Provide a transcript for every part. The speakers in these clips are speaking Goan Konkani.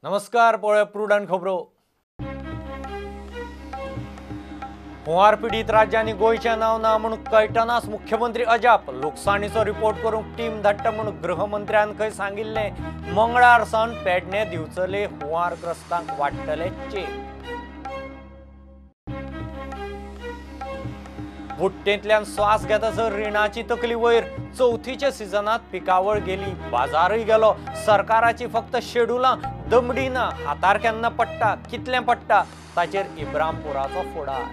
नमस्कार, पळय प्रुडंट खबरो. हुंवार पिडीत राज्यांनी गोंयचें नांव ना म्हूण कळटनाच मुख्यमंत्री अजाप. लुकसाणीचो रिपोर्ट करूंक टीम धाडटा म्हूण गृहमंत्र्यान खंय सांगिल्लें. मंगळार सावन पेडणे दिवचले हुंवारग्रस्तांक वाडटले चेक. बुट्टेंतल्यान श्वास घेतासर रिणाची तकली वयर. चवथीच्या सिजनात पिकावळ गेली, बाजारूय गेलो. सरकाराची फक्त शेड्युलां, दमडी ना. हातार केन्ना पडटा, कितलें पडटा ताचेर इब्रामपुराचो फुडार.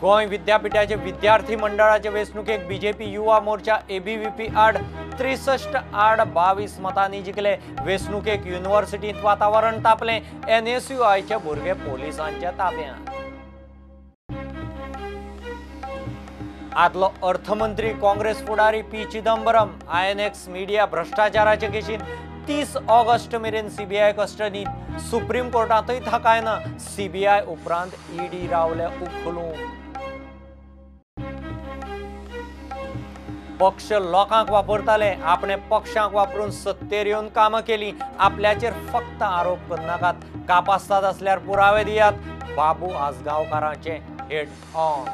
गोंय विद्यापीठाचे विद्यार्थी मंडळाचे वेंचणुकेक बीजेपी युवा मोर्चा एबीव्हीपी आड 63-22 मतांनी जिखले. वेंचणुकेक युनिव्हर्सिटींत वातावरण तापलें. एनएसयूआयचे भुरगे पोलिसांच्या ताब्यांत. आदलो अर्थमंत्री काँग्रेस फुडारी पी चिदंबरम आयएनएक्स मिडिया भ्रष्टाचाराचे केशींत 30 ऑगस्ट मेरेन सीबीआय कस्टडींत. सुप्रीम कोर्टांतय थाकाय ना. सीबीआय उपरांत ईडी रावले उखलूंक. पक्ष लोकांक वापरताले, आपणे पक्षांक वापरून सत्तेर येवन कामां केली. आपल्याचेर फक्त आरोप करनाकात, कापास्ताद आसल्यार पुरावे दियात. बाबू आजगांवकारांचे हेड ऑन.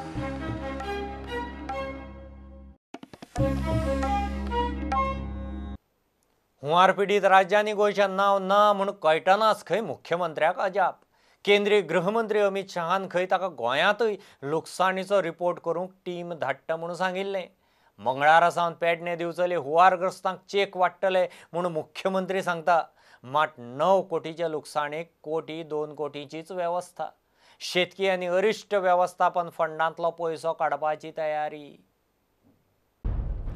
हुंवार पिडीत राज्यांनी गोंयचें नांव ना म्हूण कळटनाच खंय मुख्यमंत्र्याक अजाप. केंद्रीय गृहमंत्री अमित शहान खंय ताका गोंयांतूय लुकसाणीचो रिपोर्ट करूंक टीम धाडटा म्हूण सांगिल्लें. मंगळारा सावन पेडणे दिवचले हुंवारग्रस्तांक चेक वाडटले म्हूण मुख्यमंत्री सांगता. मात 9 कोटीच्या लुकसाणेक 1.2 कोटींचीच वेवस्था. शेतकी आनी अरिश्ट वेवस्थापन फंडांतलो पयसो काडपाची तयारी.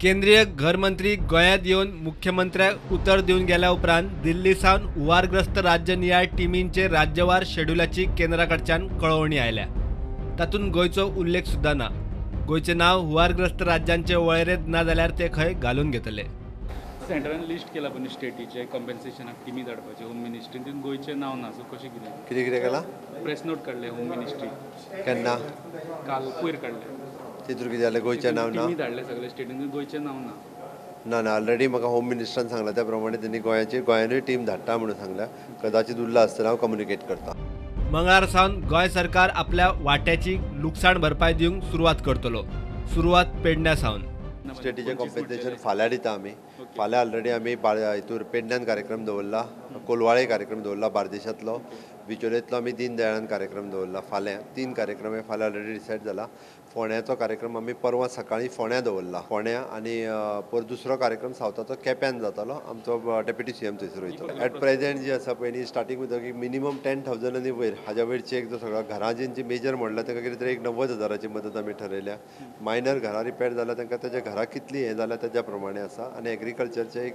केंद्रीय घरमंत्री गोंयांत येवन मुख्यमंत्र्याक उतर दिवन गेल्या उपरांत दिल्ली सावन हुंवारग्रस्त राज्य नियाळ टिमींचे राज्यवार शेड्युलाची केंद्रा कडच्यान कळोवणी आयल्या. तातूंत गोंयचो उल्लेख सुद्दां ना. गोंयचें नांव हुंवारग्रस्त राज्यांचे वळेरेंत ना जाल्यार ते खंय घालून घेतले. सेंटरान लिस्ट केला पण स्टेटीचे कॉम्पेन्सेशनाक टिमी धाडपाचे होम मिनिस्ट्रीन, तितून गोंयचें नांव ना. सो कशें कितें कितें कितें केलां? प्रेस नोट काडले होम मिनिस्ट्री केन्ना? काल पयर काडले. तितून कितें जालें? गोंयचें नांव ना, टिमी धाडले सगळे स्टेटीन, गोंयचें नांव ना. ना ना, ऑलरेडी म्हाका होम मिनिस्टरान सांगलां त्या प्रमाणे तेणी गोंयानूय टीम धाडटा म्हणून सांगल्या. कदाचित उरला आसतना हांव कम्युनिकेट करता. मंगळार सावन गोंय सरकार आपल्या वाट्याची लुकसाण भरपाय दिवंक सुरवात करतलो. सुरवात पेडण्या सावन. स्टेटीचें कॉम्पेन्सेशन फाल्यां दिता आमी. फाल्यां ऑलरेडी आमी हितूर पेडण्यान कार्यक्रम दवरला, कोलवाळे कार्यक्रम दवरला, बार्देशांतलो, बिचोलेंतलो आमी दीनदयाळान कार्यक्रम दवरला. फाल्यां 3 कार्यक्रम हे फाल्यां ऑलरेडी डिसायड जाला. फोंड्याचो कार्यक्रम आमी परवां सकाळीं फोंड्या दवरला, फोंड्या, आनी पर दुसरो कार्यक्रम सावथाचो केप्यान जातालो. आमचो डेप्युटी सीएम थंयसर वयतलो. एट प्रेजेंट जी आसा पळय न्ही, स्टार्टींग वता मिनिमम 10,000 आनी वयर, हाज्या वयर चेक जो सगळो घरां जेंची मेजर म्हणल्यार तांकां कितें तरी एक 90,000ची मदत आमी ठरयल्या. मायनर घरां रिपेर जाल्यार तांकां ताच्या घरां कितली हें जाल्यार ताच्या प्रमाणे आसा. आनी एग्रीकल्चरचे एक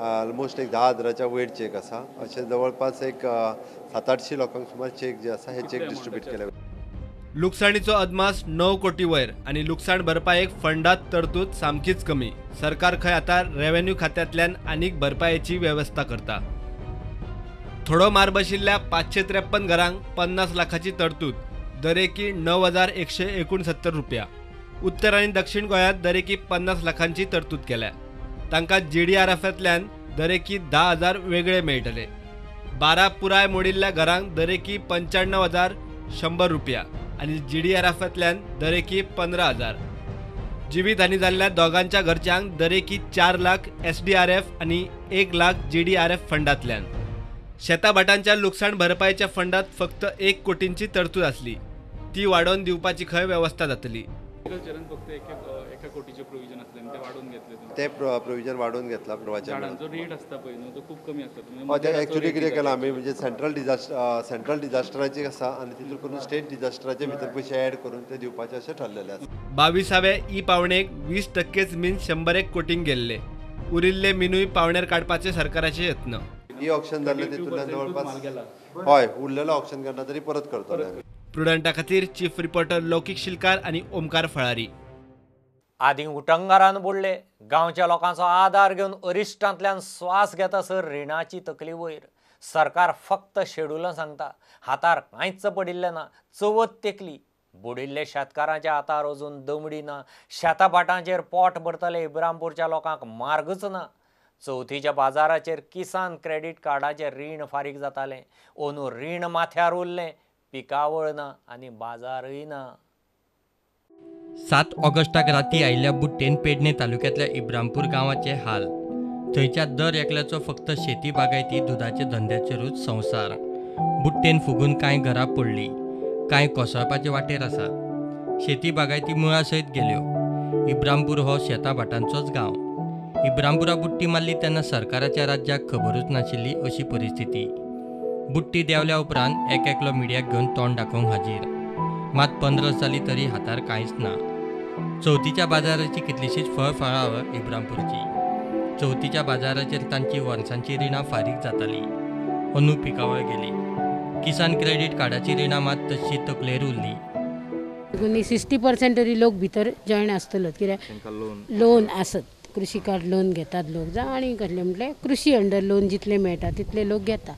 ऑलमोस्ट एक 10,000च्या वयर चेक आसा. अशें जवळपास एक 700-800 लोकांक सुमार चेक जे आसा हे चेक डिस्ट्रिब्यूट केले. लुकसाणीचो अदमास 9 कोटी वयर आनी लुकसाण भरपायेक फंडात तरतूद सामकीच कमी. सरकार खंय आतां रेव्हेन्यू खात्यांतल्यान आनीक भरपायेची वेवस्था करता. थोडो मार बशिल्ल्या 553 घरांक 50 लाखाची तरतूद, दरेकी 9,169 रुपया. उत्तर आनी दक्षिण गोंयांत दरेकी 50 लाखांची तरतूद केल्या. तांकां जीडीआरएफांतल्यान दरेकी 10,000 वेगळे मेळटले. 12 पुराय मोडिल्ल्या घरांक दरेकी 95,100 रुपया आनी जीडीआरएफांतल्यान दरेकी 15,000. जिवीत हानी जाल्ल्या दोगांच्या घरच्यांक दरेकी 4 लाख एसडीआरएफ आनी 1 लाख जीडीआरएफ फंडांतल्यान. शेताभाटांच्या लुकसाण भरपायेच्या फंडात फक्त 1 कोटींची तरतूद आसली, ती वाडोवन दिवपाची खंय वेवस्था जातली. फक्त एका कोटीचें प्रोविजन आसलें ते वाडोवन घेतलें. ते प्रोविजन वाडोवन घेतला. झाडांचो रेट आसता पळय न्हू, तो खूब कमी आसता. ते एक्चुअली कितें केलां आमी म्हणजे सेंट्रल डिझास्टराचे आसा आनी तितून करून स्टेट डिझास्टराचे भितर पयशे एड करून ते दिवपाचे अशें ठरलेलें आसा. 22व्या ई पावणेक 20% मीन 101 कोटींक गेल्ले. उरिल्ले मिनूय पावणेर काडपाचे सरकाराचे यत्न. ई ऑक्शन जाल्लें तितूंतल्यान जवळपास हय उरलेलो ऑक्शन केन्ना तरी परत करतले. प्रुडंटा खातीर चीफ रिपोर्टर लौकीक शिलकार आनी ओमकार फळारी. आदीं उटंगारान बुडले. गांवच्या लोकांचो आदार घेवन अरिश्टांतल्यान श्वास घेतासर रिणाची तकली वयर. सरकार फक्त शेड्युलां सांगता, हातार कांयच पडिल्लें ना. चवथ तेकली, बुडिल्ले शेतकारांच्या हातार अजून दमडी ना. शेताभाटांचेर पोट भरतले इब्रामपूरच्या लोकांक मार्गच ना. चवथीच्या बाजाराचेर किसान क्रेडीट कार्डाचें रीण फारीक जातालें. अंदू रीण माथ्यार उरलें, पिकावळ ना आनी बाजारय ना. 7 ऑगस्टाक राती आयिल्ल्या बुट्टेन पेडणे तालुक्यांतल्या इब्रामपूर गांवाचे हाल. थंयच्या दर एकल्याचो फक्त शेती बागायती दुदाचे धंद्याचेरूच संवसार. बुट्टेन फुगून कांय घरां पडली, कांय कोसळपाचे वाटेर आसात. शेती बागायती मुळा सयत गेल्यो. इब्रामपूर हो शेतां भाटांचोच गांव. इब्रामपुरा बुट्टी मारली तेन्ना सरकाराच्या राज्याक खबरूच नाशिल्ली अशी परिस्थिती. बुट्टी देंवल्या उपरांत एक एकलो मिडियाक घेवन तोंड दाखोवंक हाजीर. मात 15 जाली तरी हातार कांयच ना. चवथीच्या बाजाराची कितलीशीच फळफळावळ इब्रामपूरची. चवथीच्या बाजाराचेर तांची वर्सांची रिणां फारीक जाताली. अंदू पिकावळ गेली. किसान क्रेडीट कार्डाची रिणां मात तशी तकलेर उरली. 60% तरी लोक भितर जॉयन आसतलो, कित्याक लोन आसत, कृषी कार्ड लोन घेतात लोक, जावं आनी कसलें म्हटल्यार कृषी अंडर लोन जितले मेळटा तितले लोक घेता.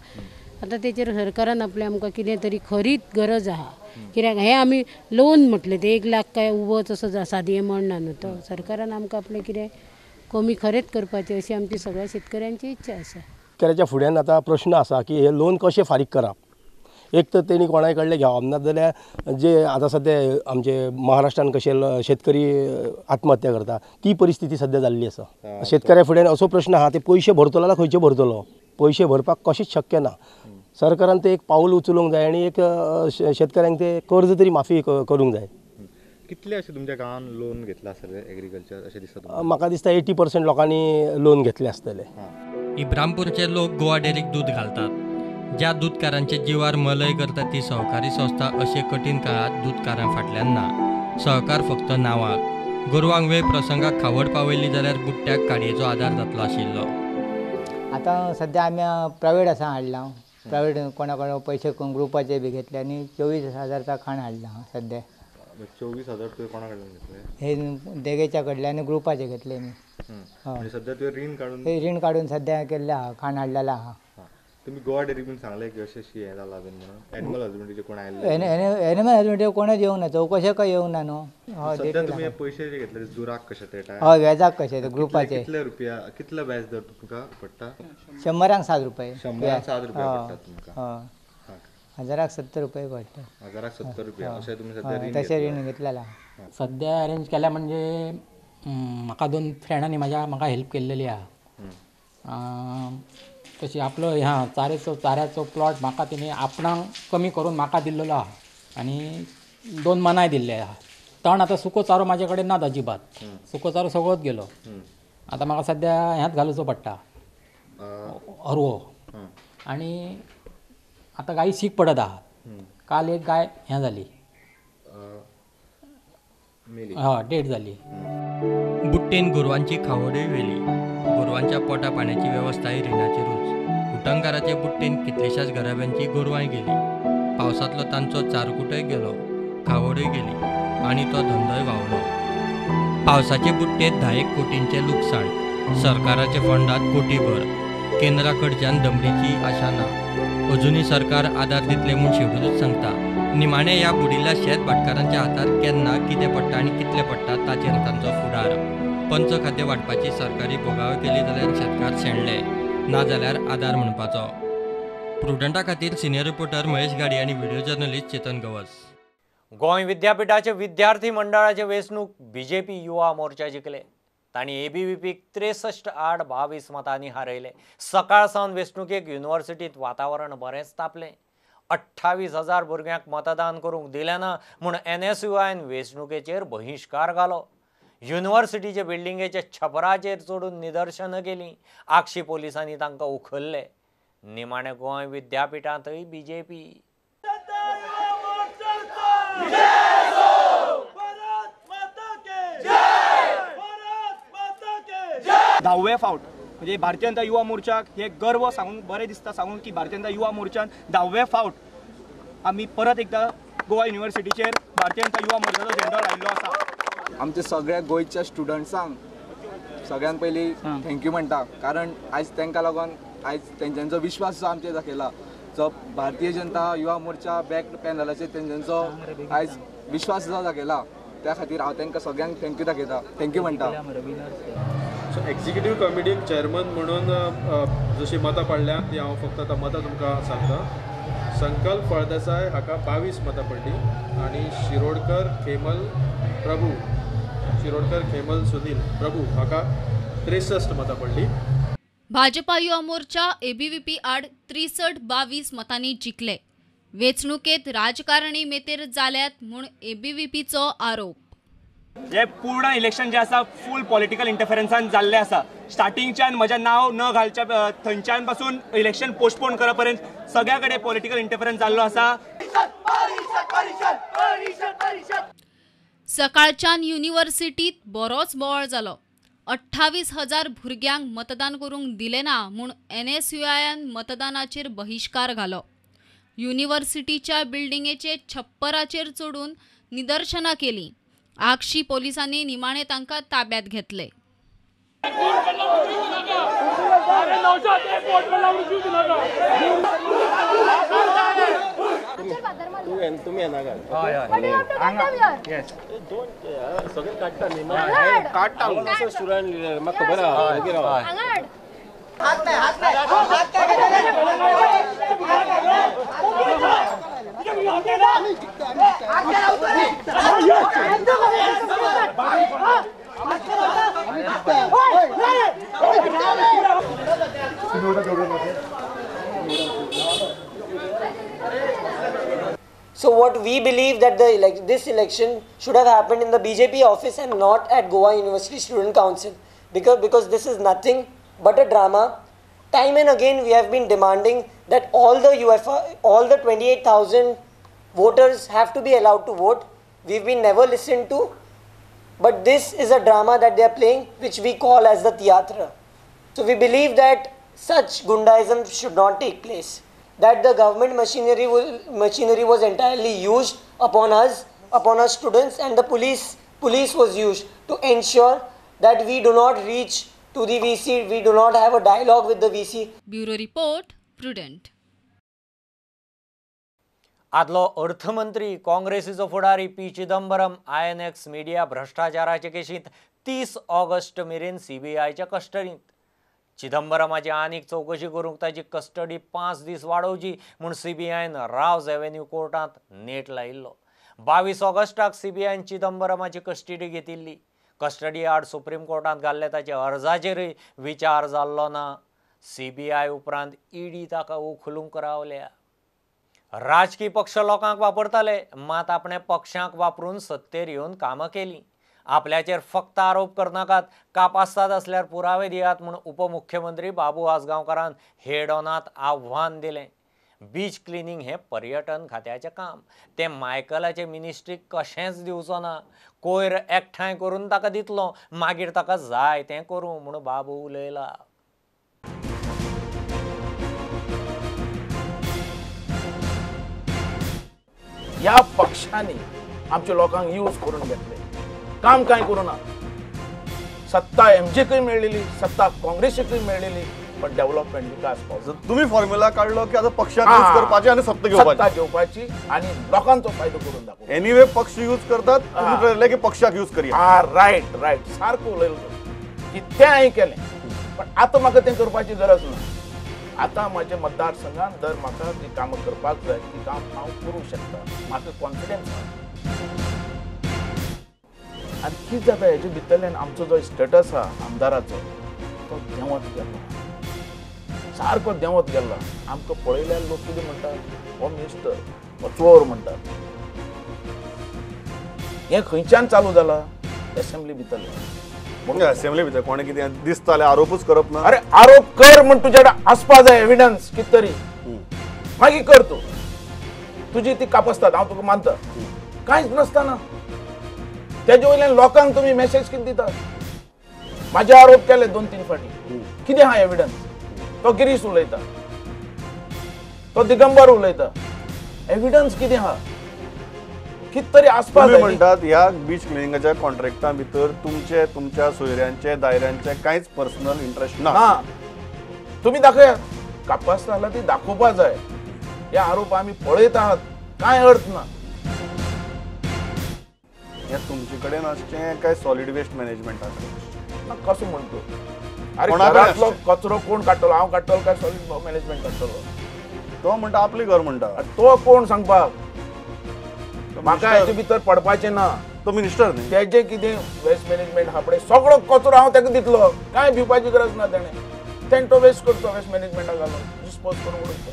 आतां तेचेर सरकारान आपलें आमकां कितें तरी खरीच गरज आहा, कित्याक हें आमी लोन म्हटलें तें 1 लाख काय उबोच असो सादी अमावंट ना न्हू, तो सरकारान आमकां आपलें कितें कमी खरेंच करपाचें अशी आमची सगळ्या शेतकऱ्यांची इच्छा आसा. शेतकऱ्याच्या फुड्यान आतां प्रश्न आसा की हे लोन कशें फारीक करप. एक तर तेणी कोणाय कडलें घेवप ना जाल्यार जे आतां सद्या आमचे महाराष्ट्रान कशें शेतकरी आत्महत्या करता ती परिस्थिती सद्या जाल्ली आसा. शेतकऱ्या फुड्यान असो प्रश्न आहा, ते पयशे भरतलो जाल्यार खंयचे भरतलो, पयशे भरपाक कशेंच शक्य ना. सरकारान ते एक पावल उचलूंक जाय आनी एक शेतकऱ्यांक ते कर्ज तरी माफी करूंक जाय. कितले अशें तुमच्या गांवान लोन घेतला आसतलें एग्रीकल्चर अशें दिसता? म्हाका दिसता 80% लोकांनी लोन घेतलें आसतलें. इब्रामपूरचे लोक गोवा डेरीक दूद घालतात. ज्या दूदकारांचे जिवार मलय करता ती सहकारी संस्था अशे कठीण काळात दूदकारां फाटल्यान ना. सहकार फक्त नांवाक. गोरवांक वेळ प्रसंगाक खावड पावयली जाल्यार बुट्ट्याक काडयेचो आदार जातलो आशिल्लो. आतां सद्या आमी प्रायवेट आसा हाडला, प्रायवेट कोणा कोणा पयशे ग्रुपाचे बी घेतले आनी 24,000 खाण हाडला सद्या. 24,000 तुवें कोणा कडल्यान घेतले? हे देगेच्या कडल्यान आनी ग्रुपाचे घेतले मी. सद्या तुवें रीण काडून? रीण काडून सद्या केल्लें आहा, खाण हाडलेलें आहा. तुमी गोवा डेअरी बीन सांगलें की अशें अशें हें जालां बीन म्हणून? एनिमल हजबंड्रीचे कोण आयिल्ले? एनिमल हजबंड्री कोणूच येवंक ना, चवकशेक येवंक ना न्हू. सद्या तुमी पयशे जे घेतले जुराक कशे ते? हय, व्याजाक कशे ते ग्रुपाचे. कितले रुपया, कितलो व्याज दर तुमकां पडटा? 100 7 रुपये. 100 7 रुपया पडटा तुमकां? हय, 1000 70 रुपये पडटा. 1000 70 रुपया अशें तुमी सद्या रीण? तशें रीण घेतलेलें आहा. सद्या अरेंज केल्या म्हणजे म्हाका 2 फ्रेंडांनी म्हाज्या म्हाका हेल्प केल्लेली आहा. तशी आपलो ह्या चाऱ्याचो प्लॉट म्हाका तेणी आपणाक कमी करून म्हाका दिल्लेलो आहा आनी 2 मनाय दिल्ले आहा. तण आतां सुको चारो म्हाजे कडेन नात अजिबात, सुको चारो सगळोच गेलो. आतां म्हाका सद्या ह्याच घालुचो पडटा हरवो. आनी आतां गायी शीक पडत आहा. काल एक गाय हें जाली, हय, डेड जाली. बुट्टेन गोरवांची खावडूय व्हेली. गोरवांच्या पोटा पाण्याची वेवस्थाय रिणाचेरूच. उटंगाराचे बुट्टेन कितलेशाच घराब्यांची गोरवांय गेली. पावसांतलो तांचो चारकुटय गेलो, खावडूय गेली आनी तो धंदोय व्हांवलो. पावसाचे बुट्टेत 10 कोटींचें लुकसाण, सरकाराचे फंडात कोटीभर. केंद्रा कडच्यान दमडीची आशा ना. अजुनूय सरकार आदार दितले म्हूण शेवटूच सांगता. निमाणे ह्या बुडिल्ल्या शेत भाटकारांच्या हातार केन्ना कितें पडटा आनी कितलें पडटा ताचेर तांचो फुडार. पंच खातें वांटपाची सरकारी भोगावळ केली जाल्यार शेतकार शेणले, ना जाल्यार आदार म्हणपाचो. प्रुडंटा खातीर सिनियर रिपोर्टर महेश गाडी आनी व्हिडिओ जर्नलिस्ट चेतन गवस. गोंय विद्यापीठाचे विद्यार्थी मंडळाचे वेंचणूक बीजेपी युवा मोर्चा जिखले. तांणी एबीव्हीपीक 63-22 मतांनी हारयले. सकाळ सावन वेंचणुकेक युनिव्हर्सिटींत वातावरण बरेंच तापलें. 28,000 भुरग्यांक मतदान करूंक दिलें ना म्हूण एनएसयूआयन वेंचणुकेचेर बहिश्कार घालो. युनिव्हर्सिटीचे बिल्डिंगेच्या छपराचेर चडून निदर्शनां केलीं. आगशी पोलिसांनी तांकां उखल्ले. निमाणे गोंय विद्यापीठांतय बीजेपी. धावे फावट म्हणजे भारतीय जनता युवा मोर्चाक हे गर्व सांगूंक बरें दिसता सांगूंक की भारतीय जनता युवा मोर्चान धावे फावट आमी परत एकदा गोवा युनिव्हर्सिटीचेर भारतीय जनता युवा मोर्चाचो झेंडो लायिल्लो आसा. आमच्या सगळ्या गोंयच्या स्टुडंट्सांक सगळ्यान पयलीं thank you म्हणटा, कारण आयज तांकां लागून आयज तेंच्यांचो विश्वास जो आमचेर दाखयला, जो भारतीय जनता युवा मोर्चा बॅक पॅनलाचेर तेंच्यांचो आयज विश्वास जो दाखयला त्या खातीर हांव तांकां सगळ्यांक thank you दाखयता, thank you म्हणटा. सो एक्झिक्युटीव कमिटीक चेअरमन म्हणून जशी मतां पडल्या ती हांव फक्त आतां मतां तुमकां सांगता. संकल्प फळदेसाय हाका 22 मतां पडलीं आनी शिरोडकर खेमल प्रभू, शिरोडकर खेमल सुनील प्रभू हाका 63 मतां पडलीं. भाजपा युवा मोर्चा एबीव्हीपी आड 63-22 मतांनी जिखले. वेंचणुकेत राजकारणी मेतेर जाल्यात म्हूण एबीव्हीपीचो आरोप. हे पूर्ण इलेक्शन जे आसा फूल पॉलिटिकल इंटरफेरन्सान जाल्लें आसा. स्टार्टिंगच्यान म्हजें नांव न घालच्या थंयच्यान पासून इलेक्शन पोस्टपोन करप पर्यंत सगळ्या कडेन पॉलिटिकल इंटरफेरन्स जाल्लो आसा. सकाळच्यान युनिव्हर्सिटीत बरोच बोवाळ जालो. 28,000 भुरग्यांक मतदान करूंक दिलें ना म्हूण एनएसयूआयन मतदानाचेर बहिश्कार घालो. युनिव्हर्सिटीच्या बिल्डिंगेचे छप्पराचेर चडून निदर्शनां केलीं. आगशी पोलिसांनी निमाणे तांकां ताब्यात घेतले. So what we believe that this election should have happened in the BJP office and not at Goa University Student Council, because this is nothing but a drama. Time and again we have been demanding that all the UFA, all the 28,000 voters have to be allowed to vote. We've been never listened to, but this is a drama that they are playing, which we call as the theatre. So we believe that such gundaism should not take place, that the government machinery was entirely used upon us, upon our students, and the police was used to ensure that we do not reach to the VC, we do not have a dialogue with the VC. Bureau Report, Prudent. आदलो अर्थमंत्री काँग्रेसीचो फुडारी पी चिदंबरम INX media भ्रष्टाचाराचे केशींत 30 ऑगस्ट मेरेन सीबीआयच्या कस्टडींत. चिदंबरमाची आनीक चवकशी करूंक ताची कस्टडी 5 दीस वाडोवची म्हूण सीबीआयन रावज एव्हेन्यू कोर्टांत नेट लायिल्लो. 22 ऑगस्टाक सीबीआयन चिदंबरमाची कस्टडी घेतिल्ली. कस्टडी आड सुप्रीम कोर्टांत घाल्ले ताच्या अर्जाचेरय विचार जाल्लो ना. सीबीआय उपरांत ईडी ताका उखलूंक रावल्या. राजकी पक्ष लोकांक वापरताले, मात आपणे पक्षांक वापरून सत्तेर येवन कामां केलीं. आपल्याचेर फक्त आरोप करनाकात, कापास्ताद आसल्यार पुरावे दियात म्हूण उपमुख्यमंत्री बाबू आजगांवकारान हेडॉनात आव्हान दिलें. बीच क्लिनींग हें पर्यटन खात्याचें काम, तें मायकलाचे मिनिस्ट्रीक कशेंच दिवचो ना. कोयर एकठांय करून ताका दितलो, मागीर ताका जाय तें करूं म्हूण बाबू उलयला. ह्या पक्षांनी आमच्या लोकांक यूज करून घेतले, काम कांय करूं ना. सत्ता एमजेकूय मेळ्ळेली, सत्ता काँग्रेसीकूय मेळ्ळेली, पण डेव्हलपमेंट विकास पावलो. तुम्ही फॉर्म्युला काढलो की आता पक्षात यूज करपाची आणि सत्ता घेवपाची, सत्ता घेवपाची आणि लोकांचो फायदो करून दाखोवचो. एनिवे पक्ष यूज करतात, तुम्ही ठरयलें की पक्षाक यूज करया. हा, रायट रायट, सारको उलयलो की तें हांवें केलें, पण आतां म्हाका तें करपाची गरज ना. आतां म्हज्या मतदारसंघान जर म्हाका जी कामां करपाक जाय ती काम हांव करूंक शकता, म्हाका कॉन्फिडन्स आसा. आनी कितें जाता हेजे भितरल्यान आमचो जो स्टेटस आसा आमदाराचो तो देंवत गेलो, सारको देंवत गेल्लो. आमकां पळयल्यार लोक कितें म्हणटात, हो मिनिस्टर हो चोर म्हणटात. हें खंयच्यान चालू जालां? एसेंब्ली भितरल्यान. असेंब्ली भितर कोणें कितें दिसता जाल्यार आरोपूच करप ना. अरे आरोप कर म्हण तुज्या कडेन आसपा जाय एविडन्स कितें तरी, मागीर कर तूं, तुजी ती कापसतात हांव तुका मानता. कांयच नासतना तेजे वयल्यान लोकांक तुमी मॅसेज कितें दितात? म्हाजे आरोप केले 2-3 फावटी, कितें आहा एविडन्स? तो गिरीश उलयता, तो दिगंबर उलयता, एविडन्स कितें आहा? कितें तरी आसपा जाय. म्हणटात ह्या बीच क्लिनिंगाच्या कॉन्ट्रॅक्टा भितर तुमचे, तुमच्या सोयऱ्यांचे, दायऱ्यांचे कांयच पर्सनल इंट्रस्ट ना. तुमी दाखयात, कापास जाला ती दाखोवपा जाय. हे आरोप आमी पळयत आहात, कांय अर्थ ना. हे तुमचे कडेन आसचें काय सॉलीड वेस्ट मॅनेजमेंटा कडेन? ना कसो म्हणतो. अरे घरांतलो कचरो कोण काडटलो? हांव काडटलो काय सॉलिड मॅनेजमेंट काडटलो? तो म्हणटा आपलें घर म्हणटा. तो कोण सांगपाक? म्हाका हेचे भितर पडपाचें ना. तो मिनिस्टर न्ही. तेजें कितें वेस्ट मॅनेजमेंट आहा पळय सगळो कचरो हांव ताका दितलो, कांय भिवपाची गरज ना. तेणें तो वेस्ट करचो, वेस्ट मॅनेजमेंटाक घालून डिस्पोज करून उडयचो.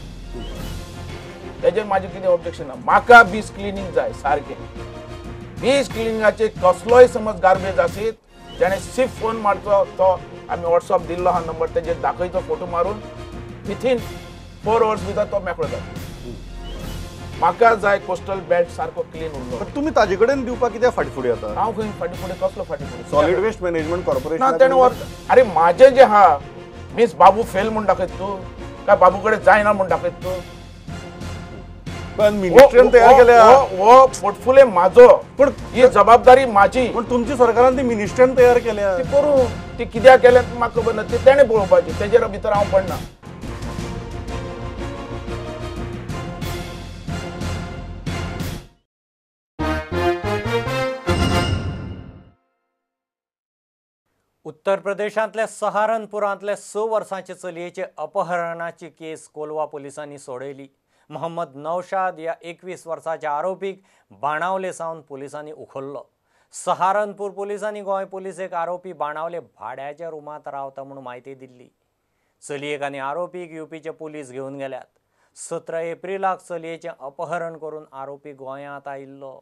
तेजेर म्हाजें कितें ऑब्जेक्शन ना. म्हाका बीच क्लिनींग जाय सारकें. बीच क्लिनिंगाचे कसलोय समज गार्बेज आसीत जेणे सिफ फोन मारचो, तो आमी वॉट्सअप दिल्लो आहा नंबर, तेजेर दाखयचो फोटो मारून विथीन 4 अवर्स भितर तो मेकळो जाता. म्हाका जाय कोस्टल बेल्ट सारको क्लीन उरलो. तुमी ताजे कडेन दिवपाक कित्याक फाटी फुडें येता? हांव खंय फाटी फुडें? कसलो फाटी फुडें? सॉलिड वेस्ट मॅनेजमेंट कॉर्पोरेशन ना तेणें. अरे म्हाजें जें आहा मिन्स बाबू फेल म्हूण दाखयत तूं काय बाबू कडेन जायना म्हूण दाखयत तूं? पण मिनिस्ट्रीन तयार केल्या हो पोर्टफोलियो म्हाजो, पण ही जबाबदारी म्हाजी. पण तुमची सरकारान ती मिनिस्ट्रीन तयार केल्या. ती करूं, ती कित्याक केल्या म्हाका खबर ना, ती तेणें पळोवपाची, तेजेर भितर हांव पडना. उत्तर प्रदेशांतल्या सहारनपुरांतल्या 6 वर्सांचे चलयेचे अपहरणाची केस कोलवा पोलिसांनी सोडयली. मोहम्मद नौशाद ह्या 21 वर्साच्या आरोपीक बाणावले सावन पोलिसांनी उखल्लो. सहारनपूर पोलिसांनी गोंय पोलिसेक आरोपी बाणावले भाड्याच्या रुमांत रावता म्हूण म्हायती दिल्ली. चलयेक आनी आरोपीक युपीचे पोलीस घेवन गेल्यात. 17 एप्रिलाक चलयेचें अपहरण करून आरोपी गोंयांत आयिल्लो.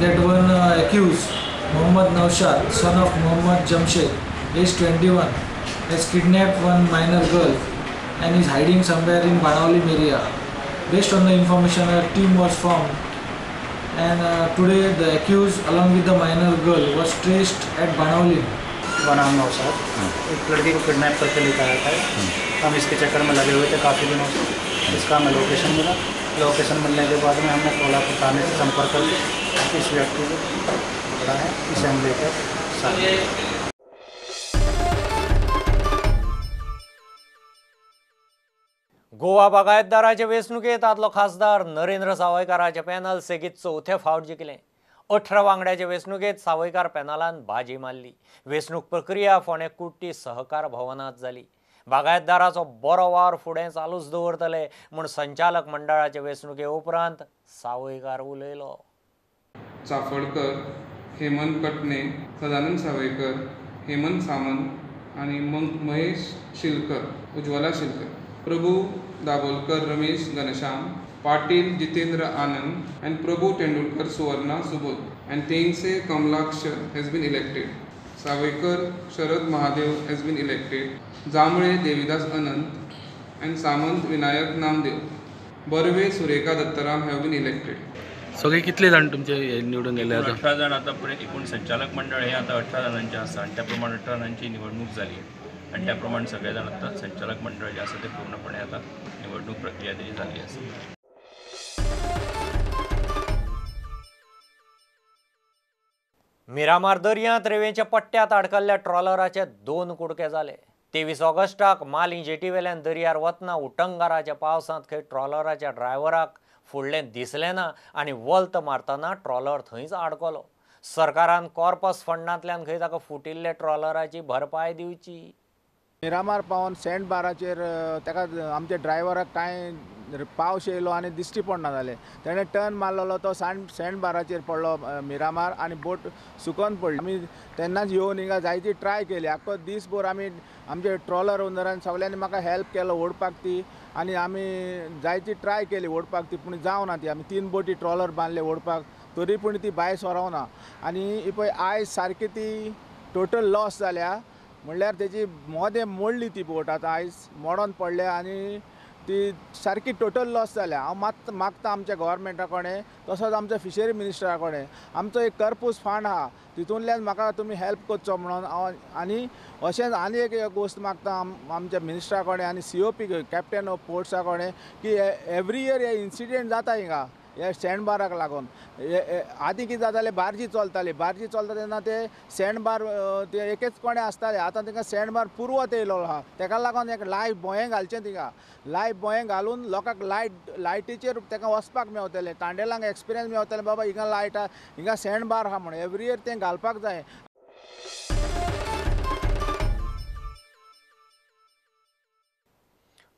That one accused, Mohammad Naushad, son of Mohammad Jamshed, age 21, has kidnapped one minor girl and is hiding somewhere in Banaulim area. Based on the information, a team was formed, and today the accused along with the minor girl was traced at Banaulim. बनाम नौशाद एक लड़की को किडनैप करके लेकर आया था. हम इसके चक्कर में लगे हुए थे काफ़ी दिनों से. इसका हमें लोकेशन मिला. लोकेशन मिलने के बाद में हमने कोल्हापुर थाने से संपर्क करके इस व्यक्ति को पकड़ा है. इसे हम लेकर साथ गोवा बागायतदाराचे वेंचणुकेंत आदलो खासदार नरेंद्र सावयकाराचें पॅनल सेगीत चवथे फावट जिखलें. 18 वांगड्याचे वेंचणुकेंत सावयकार पॅनलान बाजी मारली. वेंचणूक प्रक्रिया फोंडें कुट्टी सहकार भवनांत जाली. बागायतदाराचो बरो वावर फुडें चालूच दवरतले म्हूण संचालक मंडळाचे वेंचणुके उपरांत सावयकार उलयलो. चाफडकर, हेमंत कटणे, सदानंद सावयकर, हेमंत सामंत आनी महेश शिलकर, उज्वला शिलकर, प्रभू दाभोलकर, रमेश घनश्याम, पाटील जितेंद्र आनंद and Prabhu Tendulkar, Suvarna Subodh and Tense Kamalaksha has been elected. Sawaikar Sharad Mahadev has been elected. Jambhale Devidas Anant and Samant Vinayak Namdev, Barve Surekha Dattaram have been elected. सगळे कितले जाण तुमचे निवडून गेले? 18 जाण आतां पर्यंत एकूण संचालक मंडळ हे आतां 18 जाणांचें आसा आनी त्या प्रमाण 18 जाणांची निवडणूक जाली आनी त्या प्रमाण सगळे जाण आतां संचालक मंडळ जें आसा तें पूर्णपणे आतां निवडणूक प्रक्रिया तेजी जाल्ली आसा. मिरामार दर्यांत रेंवेच्या पट्ट्यांत आडकल्ल्या ट्रॉलराचे 2 कुडके जाले. 23 ऑगस्टाक माली जेटीवेल्यान दर्यार वतना उटंगाराच्या पावसांत खंय ट्रॉलराच्या ड्रायव्हराक फुडलें दिसलें ना आनी वल्त मारतना ट्रॉलर थंयच आडकलो. सरकारान कॉर्पस फंडांतल्यान खंय ताका फुटिल्ल्या ट्रॉलराची भरपाय दिवची. मिरामार पावन सँड बाराचेर ताका आमच्या ड्रायव्हराक कांय पावस येयलो आनी दिश्टी पडना जालें. तेणें टर्न मारलेलो तो सँड बाराचेर पडलो मिरामार आनी बोट सुकोन पडली. आमी तेन्नाच येवन हिंगा जायती ट्राय केली. आख्खो दीसभर आमी आमचे ट्रॉलर ओनरान सगळ्यांनी म्हाका हेल्प केलो ओडपाक ती आनी आमी जायती ट्राय केली ओडपाक ती, पूण जावना ती. आमी 3 बोटी ट्रॉलर बांदले ओडपाक, तरी पूण ती भायर सरोना. आनी ही पळय आयज सारकी ती टोटल लॉस जाल्या. म्हणल्यार तेजी मोदें मोडली ती बोट, आतां आयज मोडोन पडल्या आनी ती सारकी टोटल लॉस जाल्या. हांव मात मागता आमच्या गव्हर्मेंटा कडेन तसोच आमच्या फिशरी मिनिस्टरा कडेन, आमचो एक कर्पूस फंड आहा तितूंतल्यान म्हाका तुमी हेल्प करचो म्हणून हांव. आनी अशेंच आनी एक गोश्ट मागता आमच्या मिनिस्टरा कडेन आनी COP captain of पोर्ट्सा कडेन की एवरी इयर हे इन्सिडेंट जाता हिंगा ह्या सँड बाराक लागून. आदीं कितें जातालें, बार्जी चलताली, बार्जी चलता तेन्ना ते सँड बार ते एकेच कोणे आसताले. आतां तांकां सँड बार पुर्वत येयलो आहा, ताका लागून एक लायव बोंये घालचें थिंगा, लायव बोंये घालून लोकांक लायटीचेर तांकां वचपाक मेवतलें, तांडेलांक एक्सपिरियन्स मेवतलें, बाबा हिंगा लायट आहा, हिंगा सँड बार आहा म्हणून. एवरी इयर तें घालपाक जाय.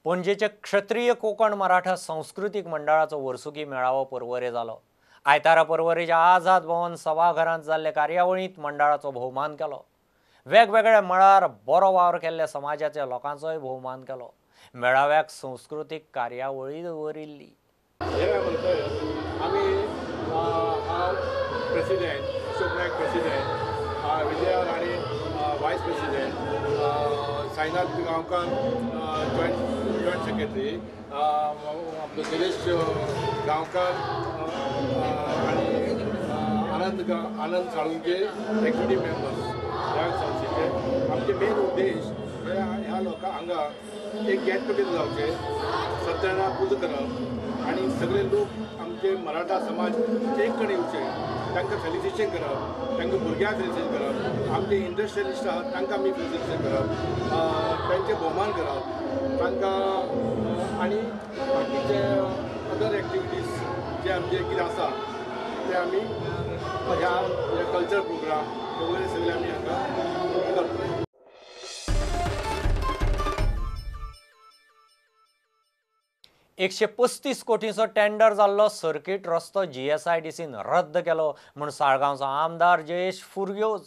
पणजेचे क्षत्रिय कोकण मराठा सांस्कृतीक मंडळाचो वर्सुकी मेळावो पर्वरे जालो. आयतारा पर्वरेच्या आझाद भवन सभाघरांत जाल्ले कार्यावळींत मंडळाचो भोवमान केलो. वेगवेगळ्या मळार बरो वावर केल्ल्या समाजाच्या लोकांचोय भोवमान केलो. मेळाव्याक संस्कृतीक कार्यावळी दवरिल्ली. आमी हांव president, Ashok Naik president, Vijaya Rane vice president, Sainath Gaonkar joint secretary, आपलो निलेश गांवकार आनी आनंद साळुंके एक्झिक्युटीव मेंबर्स. ह्या संस्थेचे आमचे मेन उद्देश ह्या लोकांक हांगा एक गेट टुगेदर जावचें, सत्यनारायण पुजा करप आनी सगळे लोक आमचे मराठा समाज एक कडेन येवचे, तांकां फेलिसिटेशन करप, तांकां भुरग्यांक फेलिसिटेशन करप, आमचे इंडस्ट्रियलिस्ट आहात तांकां आमी फेलिसिटेशन करप, तांचे भोवमान करप तांकां आनी बाकीचे अदर एक्टिविटीज जे आमचे कितें आसा ते आमी ह्या कल्चर प्रोग्राम वगैरे सगळे आमी हांगा करता. एकशे 35 कोटींचो टेंडर जाल्लो सर्कीट रस्तो GSIDCन रद्द केलो म्हूण साळगांवचो आमदार जयेश फुर्योज.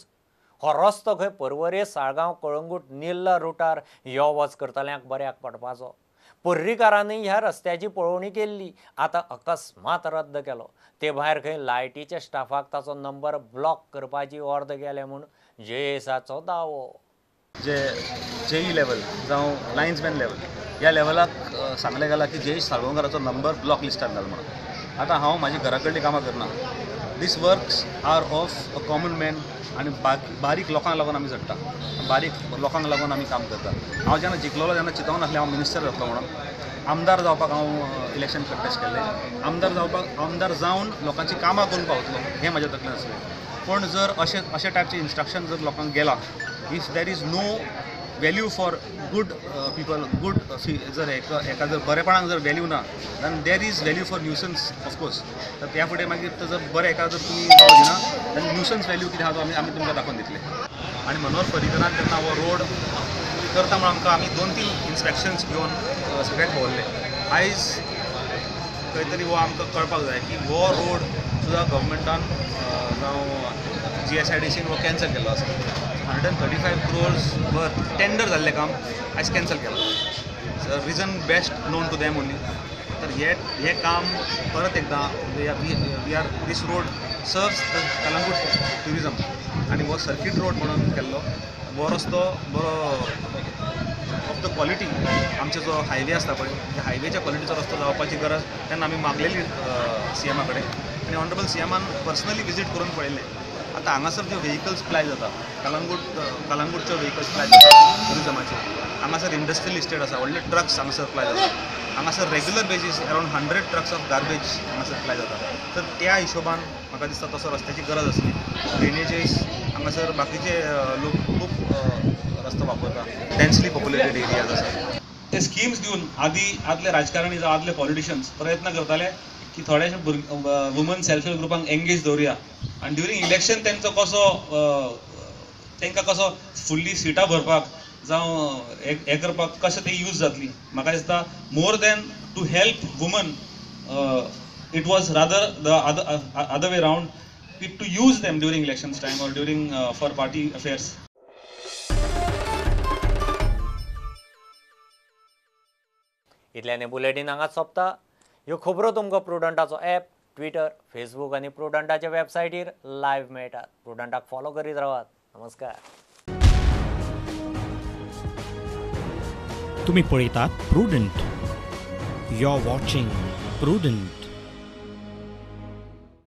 हो रस्तो खंय पर्वरे साळगांव कळंगूट निल्ला रुटार यो वच करतल्यांक बऱ्याक पडपाचो. पर्रीकारांनी ह्या रस्त्याची पळोवणी केल्ली, आतां अकस्मात रद्द केलो. ते भायर खंय लायटीच्या स्टाफाक ताचो नंबर ब्लॉक करपाची ऑर्द गेल्या म्हूण जयेशाचो दावो. जे जेई लेवल जावं लायन्समॅन लेवल ह्या लेवलाक सांगलें गेलां की जयेश साळगांवकाराचो नंबर ब्लॉक लिस्टार घाल म्हणून. आतां हांव म्हाज्या घरा कडलीं कामां करना. These works are of a common man आनी बारीक लोकांक लागून आमी झडटा, बारीक लोकांक लागून आमी काम करता. हांव जेन्ना जिखलोलो तेन्ना चिंतूंक नासलें हांव मिनिस्टर जातलो म्हणून. आमदार जावपाक हांव इलेक्शन कंटेस्ट केल्लें. आमदार जावपाक, आमदार जावन लोकांचीं कामां करूंक पावतलो हें म्हाज्या तकलेन आसलें. पूण जर अशें अशे टायपचे इन्स्ट्रक्शन जर लोकांक गेलां, if there is no value for good people, good जर हेका जर बरेपणाक जर व्हॅल्यू ना, then there is value for nuisance of course. तर त्या फुडें मागीर तो जर बरें हेका जर तुमी वाव दिना then nuisance value कितें आहा तो आमी तुमकां दाखोवन दितले. आनी मनोहर पर्रीकरान जेन्ना हो रोड करता म्हणून आमकां आमी 2-3 इन्स्पेक्शन्स घेवन सगळ्याक भोंवल्ले. आयज खंय तरी हो आमकां कळपाक जाय की हो रोड सुद्दां गव्हर्मेंटान जावं GSIDCन हो कॅन्सल केल्लो आसा. 135 crores worth tender जाल्लें काम आयज कॅन्सल केलां. Reason best known to them only. तर हें काम परत एकदां we are this road serves the Calangute tourism आनी हो सर्कीट रोड म्हणून केल्लो हो रस्तो बरो ऑफ the quality. आमचो जो हायवे आसता पळय त्या हायवेच्या क्वॉलिटीचो रस्तो जावपाची गरज तेन्ना आमी मागलेली सीएमा कडेन आनी ऑनरेबल सीएमान पर्सनली विजीट करून पळयलें. आतां हांगासर ज्यो व्हेकल्स प्लाय जाता, कलंगूटच्यो व्हेकल्स प्लाय जाता टुरिजमाच्यो, हांगासर इंडस्ट्रियल इस्टेट आसा, व्हडले ट्रक्स हांगासर प्लाय जाता, हांगासर regular basis around 100 trucks of garbage हांगासर प्लाय जाता. तर त्या हिशोबान म्हाका दिसता तसो रस्त्याची गरज आसली. ड्रेनेजीस हांगासर बाकीचे लोक खूब रस्तो वापरता, डेन्सली पॉप्युलेटेड एरियाज आसा. ते स्किम्स दिवन आदी आदले राजकारणी जावं आदले पॉलिटिशियन्स प्रयत्न करताले की थोडेशे वुमन सेल्फ हेल्प ग्रुपांक एंगेज दवरुया आनी ड्युरींग इलेक्शन तेंचो कसो तांकां कसो फुडली सिटां भरपाक जावं हें करपाक कशें ते यूज जातली. म्हाका दिसता more than to help woman it was rather the other way round to use them during elections time or during for party affairs. इतल्याने bulletin हांगाच सोंपता. ह्यो खबरो तुमकां प्रुडंटाचो ॲप, ट्विटर, फेसबूक आनी प्रुडंटाच्या वेबसायटीर लायव्ह मेळटात. प्रुडंटाक फॉलो करीत रावात. नमस्कार. तुम्ही पळयतात Prudent. You are watching Prudent.